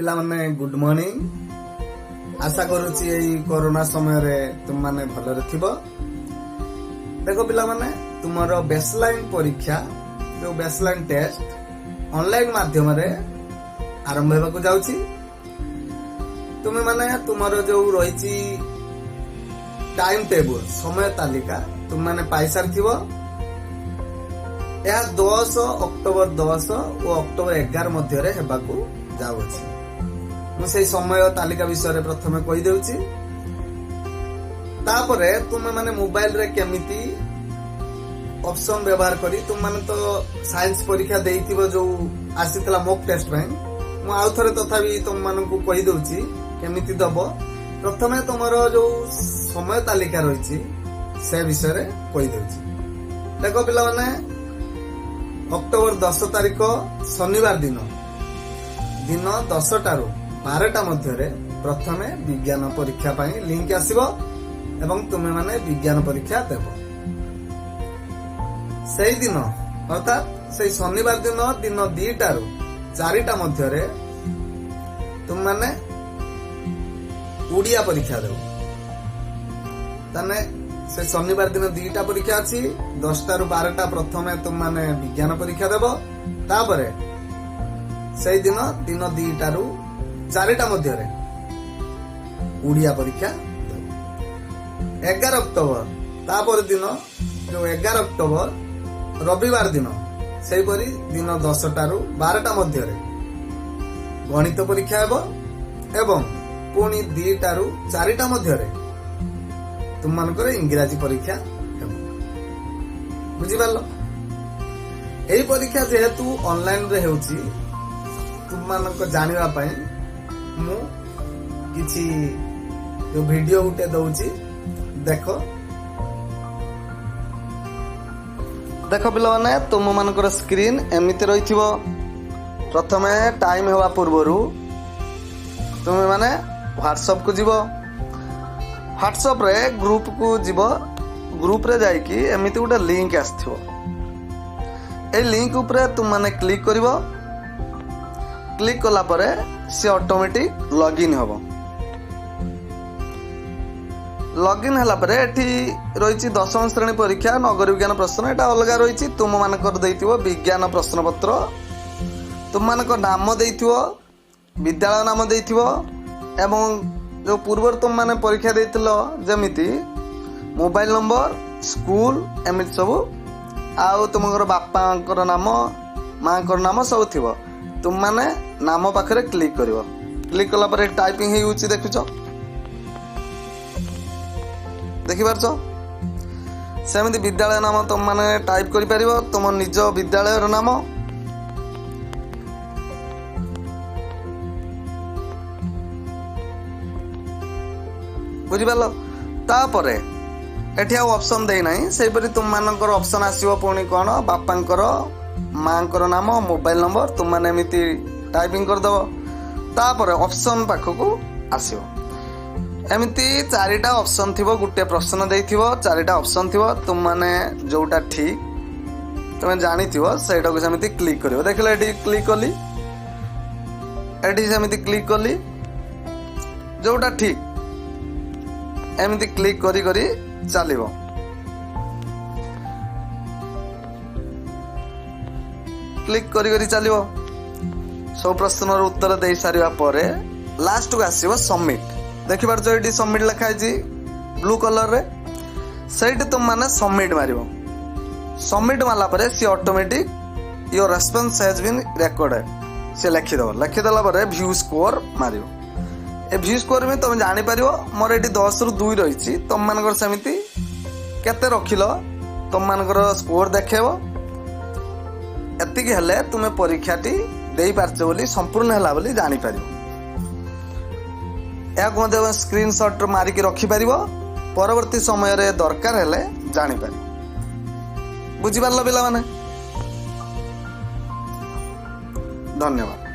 ପିଲାମାନେ, good morning. ଆଶା କରୁଛି ଏଇ କରୋନା ସମୟରେ ତୁମମାନେ ଭଲରେ ଥିବ। ଦେଖ ପିଲାମାନେ, ତୁମର ବେସଲାଇନ୍ ପରୀକ୍ଷା, ଯୋଉ ବେସଲାଇନ୍ ଟେଷ୍ଟ ଅନଲାଇନ ମାଧ୍ୟମରେ ଆରମ୍ଭ ହେବାକୁ ଯାଉଛି, ତୁମେମାନେ ତୁମର ଯୋଉ ରହିଛି ଟାଇମ ଟେବୁଲ, ସମୟ ତାଲିକା, ତୁମମାନେ ପାଇସାରିଥିବ। ଏହା 10 ଅକ୍ଟୋବର 10 ଓ ଅକ୍ଟୋବର 11 ମଧ୍ୟରେ ହେବାକୁ ଯାଉଅଛି। ମୁଁ ସେଇ ସମୟ ତାଲିକା ବିଷୟରେ ପ୍ରଥମେ କହିଦେଉଛି, ତାପରେ ତୁମେ ମାନେ ମୋବାଇଲରେ କେମିତି ଅପସନ ବ୍ୟବହାର କରି, ତୁମମାନେ ତ ସାଇନ୍ସ ପରୀକ୍ଷା ଦେଇଥିବ ଯୋଉ ଆସିଥିଲା ମୋକ୍ ଟେଷ୍ଟ ପାଇଁ, ମୁଁ ଆଉ ଥରେ ତଥାପି ତୁମମାନଙ୍କୁ କହିଦେଉଛି କେମିତି ଦବ। ପ୍ରଥମେ ତୁମର ଯୋଉ ସମୟ ତାଲିକା ରହିଛି ସେ ବିଷୟରେ କହିଦେଉଛି। ଦେଖ ପିଲାମାନେ, ଅକ୍ଟୋବର 10 ତାରିଖ ଶନିବାର ଦିନ ଦିନ 10ଟାରୁ 12ଟା ମଧ୍ୟରେ ପ୍ରଥମେ ବିଜ୍ଞାନ ପରୀକ୍ଷା ପାଇଁ ଲିଙ୍କ ଆସିବ ଏବଂ ତୁମେମାନେ ବିଜ୍ଞାନ ପରୀକ୍ଷା ଦେବ। ସେଇଦିନ, ଅର୍ଥାତ୍ ସେଇ ଶନିବାର ଦିନ ଦିନ 2ଟାରୁ 4ଟା ମଧ୍ୟରେ ତୁମମାନେ ଓଡ଼ିଆ ପରୀକ୍ଷା ଦେବ। ତାହେଲେ ସେ ଶନିବାର ଦିନ 2ଟା ପରୀକ୍ଷା ଅଛି। 10ଟାରୁ 12ଟା ପ୍ରଥମେ ତୁମମାନେ ବିଜ୍ଞାନ ପରୀକ୍ଷା ଦେବ, ତାପରେ ସେଇଦିନ ଦିନ 2ଟାରୁ 4ଟା ମଧ୍ୟରେ ଓଡ଼ିଆ ପରୀକ୍ଷା ଦେବ। 11 ଅକ୍ଟୋବର, ତାପର ଦିନ ଯୋଉ 11 ଅକ୍ଟୋବର ରବିବାର ଦିନ, ସେହିପରି ଦିନ 10ଟାରୁ 12ଟା ମଧ୍ୟରେ ଗଣିତ ପରୀକ୍ଷା ହେବ ଏବଂ ପୁଣି 2ଟାରୁ 4ଟା ମଧ୍ୟରେ ତୁମମାନଙ୍କର ଇଂରାଜୀ ପରୀକ୍ଷା ହେବ। ବୁଝିପାରିଲ? ଏହି ପରୀକ୍ଷା ଯେହେତୁ ଅନଲାଇନରେ ହେଉଛି, ତୁମମାନଙ୍କ ଜାଣିବା ପାଇଁ ମୁଁ କିଛି ଯୋଉ ଭିଡିଓ ଗୋଟେ ଦଉଛି, ଦେଖ। ଦେଖ ପିଲାମାନେ, ତୁମମାନଙ୍କର ସ୍କ୍ରିନ୍ ଏମିତି ରହିଥିବ। ପ୍ରଥମେ ଟାଇମ୍ ହେବା ପୂର୍ବରୁ ତୁମେମାନେ ହ୍ୱାଟ୍ସଆପକୁ ଯିବ, ହ୍ୱାଟ୍ସଆପରେ ଗ୍ରୁପକୁ ଯିବ। ଗ୍ରୁପରେ ଯାଇକି ଏମିତି ଗୋଟେ ଲିଙ୍କ ଆସିଥିବ, ଏଇ ଲିଙ୍କ ଉପରେ ତୁମମାନେ କ୍ଲିକ୍ କରିବ। କ୍ଲିକ୍ କଲା ପରେ ସେ ଅଟୋମେଟିକ୍ ଲଗ୍ଇନ୍ ହେବ। ଲଗ୍ଇନ୍ ହେଲା ପରେ ଏଠି ରହିଛି ଦଶମ ଶ୍ରେଣୀ ପରୀକ୍ଷା ନଗର ବିଜ୍ଞାନ ପ୍ରଶ୍ନ, ଏଇଟା ଅଲଗା ରହିଛି। ତୁମମାନଙ୍କର ଦେଇଥିବ ବିଜ୍ଞାନ ପ୍ରଶ୍ନପତ୍ର, ତୁମମାନଙ୍କ ନାମ ଦେଇଥିବ, ବିଦ୍ୟାଳୟ ନାମ ଦେଇଥିବ ଏବଂ ଯେଉଁ ପୂର୍ବରୁ ତୁମମାନେ ପରୀକ୍ଷା ଦେଇଥିଲ ଯେମିତି ମୋବାଇଲ ନମ୍ବର, ସ୍କୁଲ, ଏମିତି ସବୁ, ଆଉ ତୁମଙ୍କର ବାପାଙ୍କର ନାମ, ମାଙ୍କର ନାମ ସବୁ ଥିବ। ତୁମମାନେ ନାମ ପାଖରେ କ୍ଲିକ୍ କରିବ। କ୍ଲିକ୍ କଲା ପରେ ଟାଇପିଂ ହେଇଯାଉଛି, ଦେଖୁଛ, ଦେଖିପାରୁଛ? ସେମିତି ବିଦ୍ୟାଳୟ ନାମ ତୁମମାନେ ଟାଇପ୍ କରିପାରିବ, ତୁମ ନିଜ ବିଦ୍ୟାଳୟର ନାମ। ବୁଝିପାରିଲ? ତାପରେ ଏଠି ଆଉ ଅପସନ୍ ଦେଇନାହିଁ। ସେହିପରି ତୁମମାନଙ୍କର ଅପସନ୍ ଆସିବ ପୁଣି କ'ଣ, ବାପାଙ୍କର ମାଙ୍କର ନାମ, ମୋବାଇଲ ନମ୍ବର, ତୁମମାନେ ଏମିତି ଟାଇପିଂ କରିଦେବ। ତାପରେ ଅପସନ୍ ପାଖକୁ ଆସିବ। ଏମିତି ଚାରିଟା ଅପସନ୍ ଥିବ, ଗୋଟେ ପ୍ରଶ୍ନ ଦେଇଥିବ, ଚାରିଟା ଅପସନ୍ ଥିବ। ତୁମମାନେ ଯୋଉଟା ଠିକ୍ ତୁମେ ଜାଣିଥିବ ସେଇଟାକୁ ସେମିତି କ୍ଲିକ୍ କରିବ। ଦେଖିଲ, ଏଠି କ୍ଲିକ୍ କଲି, ଏଠି ସେମିତି କ୍ଲିକ୍ କଲି, ଯୋଉଟା ଠିକ୍ ଏମିତି କ୍ଲିକ୍ କରି କରି ଚାଲିବ। କ୍ଲିକ୍ କରି କରି ଚାଲିବ। ସବୁ ପ୍ରଶ୍ନର ଉତ୍ତର ଦେଇ ସାରିବା ପରେ ଲାଷ୍ଟକୁ ଆସିବ ସବମିଟ୍। ଦେଖିପାରୁଛ, ଏଇଠି ସବମିଟ୍ ଲେଖା ହେଇଛି ବ୍ଲୁ କଲରରେ। ସେଇଠି ତୁମମାନେ ସବମିଟ୍ ମାରିବ। ସବମିଟ୍ ମାରିଲା ପରେ ସିଏ automatic "Your response has been recorded" ସିଏ ଲେଖିଦେବ। ଲେଖିଦେଲା ପରେ ଭ୍ୟୁ ସ୍କୋର ମାରିବ। ଏ ଭ୍ୟୁ ସ୍କୋର ବି ତମେ ଜାଣିପାରିବ, ମୋର ଏଠି 10ରୁ 2 ରହିଛି। ତମମାନଙ୍କର ସେମିତି କେତେ ରଖିଲ ତମମାନଙ୍କର ସ୍କୋର ଦେଖେଇବ। ଏତିକି ହେଲେ ତୁମେ ପରୀକ୍ଷାଟି ଦେଇପାରିଛ ବୋଲି, ସମ୍ପୂର୍ଣ୍ଣ ହେଲା ବୋଲି ଜାଣିପାରିବ। ଏହାକୁ ମଧ୍ୟ ସ୍କ୍ରିନସଟ୍ ମାରିକି ରଖିପାରିବ, ପରବର୍ତ୍ତୀ ସମୟରେ ଦରକାର ହେଲେ ଜାଣିପାରିବ। ବୁଝିପାରିଲ ପିଲାମାନେ? ଧନ୍ୟବାଦ।